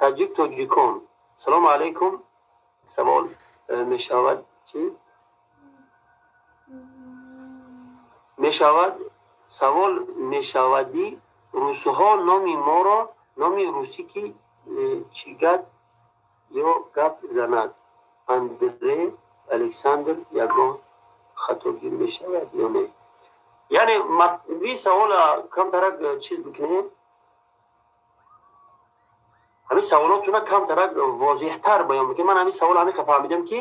Таҷик тоҷикон, салому алайкум. Савол мешавад чӣ мешавад? Савол мешавади русҳо номи моро номи русӣ ки чӣ гап ё гап занад? Андре, Александр ягон хатогӣ мешавад ё не? Яъне ви савола камтарак чиз бикунем, ҳамин саволотуна камтарак возеҳтар баён бикунем. Ман ҳамин савол ҳамин фаҳмидам, ки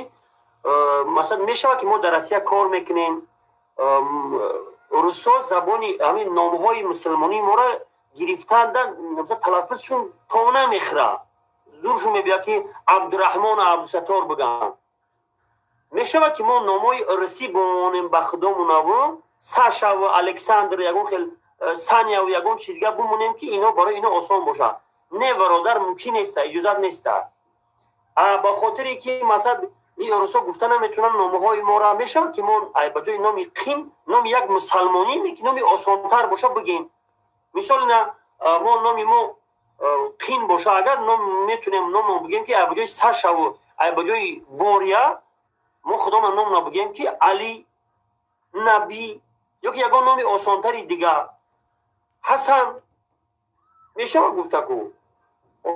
масалан мешавад, ки мо дар Россия кор мекунем, русҳо забони ҳамин номҳои мусулмонии моро гирифтанда, талаффузшон то намехӯра, зуршон мебиёд, ки Абдураҳмон, Абдусаттор бигӯянд. Мешавад, ки мо номҳои русӣ бимонем ба худомонаву Сашаву Александр, ягон хел Саняву ягон чиз дига бимонем, ки ино барои ино осон бошад? Не, бародар, мумкин неста, иҷозат неста. Ба хотире ки масалан ин русҳо гуфта наметавонанд номҳои моро, мешавад, ки мо ба ҷои номи қин номи як мусалмонӣ, ки номи осонтар боша, бигем. Мисол, ина мо номи мо қин боша, агар ном метунем номо бигем, ки ба ҷои Сашаву ба ҷои Бория мо худома ном набигем, ки Али, Набӣ ё ки ягон номи осонтари дига, Ҳасан мешавад гуфтаку.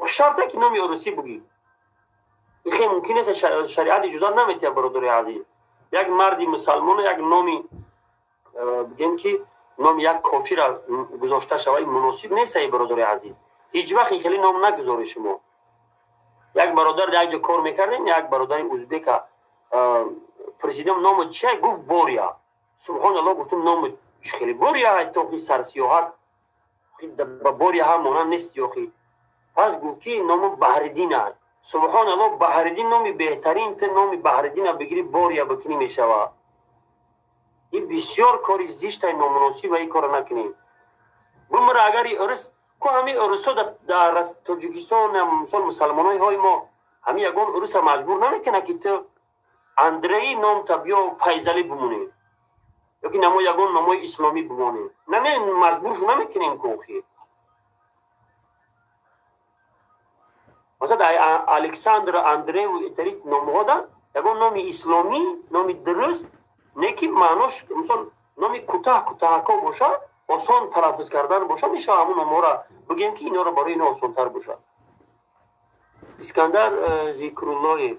Шарте ки номи русӣ бугӣ, хеле мумкин нест, шариат иҷозат наметиҳад. Бародари азиз, як марди мусалмоно як номи, бигем, ки номи як кофира гузошта шава, муносиб нест. Ай бародари азиз, ҳеҷ вақт ин хеле ном нагузоред шумо. Як бародар, як ҷо кор мекардем, як бародари узбека пурсидем: «Номи чия?» Гуфт: «Бория». Субҳоналло, гуфтем, номи хеле Бория тохи сарсиёҳак ба Бория ҳам монанд нест ёхи. Пас гуфт, ки ному Баҳриддин аст. Субҳоналло, Баҳриддин номи беҳтарин, ту номи Баҳриддина бигирӣ, Бория бикунӣ, мешава. Ин бисёр кори зиштай, номуносиб ва ин корро накунӣ. Бумра агар урус ку, ҳамин урусҳо дар Тоҷикистон, мисол, мусалмонои мо, ҳамин ягон уруса маҷбур намекунад, ки ту Андрей номта биё Файзалӣ бимонӣ ё ки намо ягон номои исломӣ бимонӣ. Наме маҷбуршу намекунем кохи. Масалан, Александр, Андрею итари номҳо да ягон номи исломӣ, номи дуруст не, ки маънош, мисол, номи кӯтаҳ кӯтаҳако боша, осон талаффуз кардан боша, мешава ҳамун номҳоро бигем, ки инора барои ино осонтар бошад. Искандар Зикруллоев: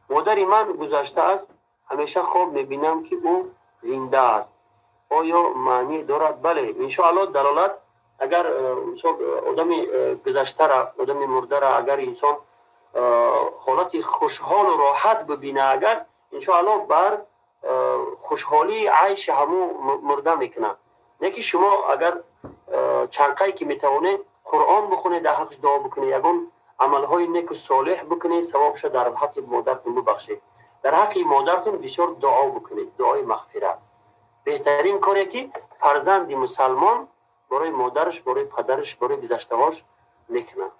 модари ман гузаштааст, ҳамеша хоб мебинам, ки ӯ зинда аст. Оё маънӣ дорад? Бале, иншоалло, далолат. Агар мисол одами гузаштара, одами мурдара, агар инсон ҳолати хушҳолу роҳат бибина, агар иншоалло бар хушҳолии айши ҳамун мурда мекунад. Не ки шумо агар чанқае ки метавонед, Қуръон бихонед, дар ҳаққаш дуо бикунед, ягон амалҳои неку солеҳ бикунед, савобша дар ҳаққи модартон бибахшед. Дар ҳаққи модартон бисёр дуо бикунед, дуои мағфират. Беҳтарин коре ки фарзанди мусалмон барои модараш, барои падараш, барои гузаштаҳош мекунад.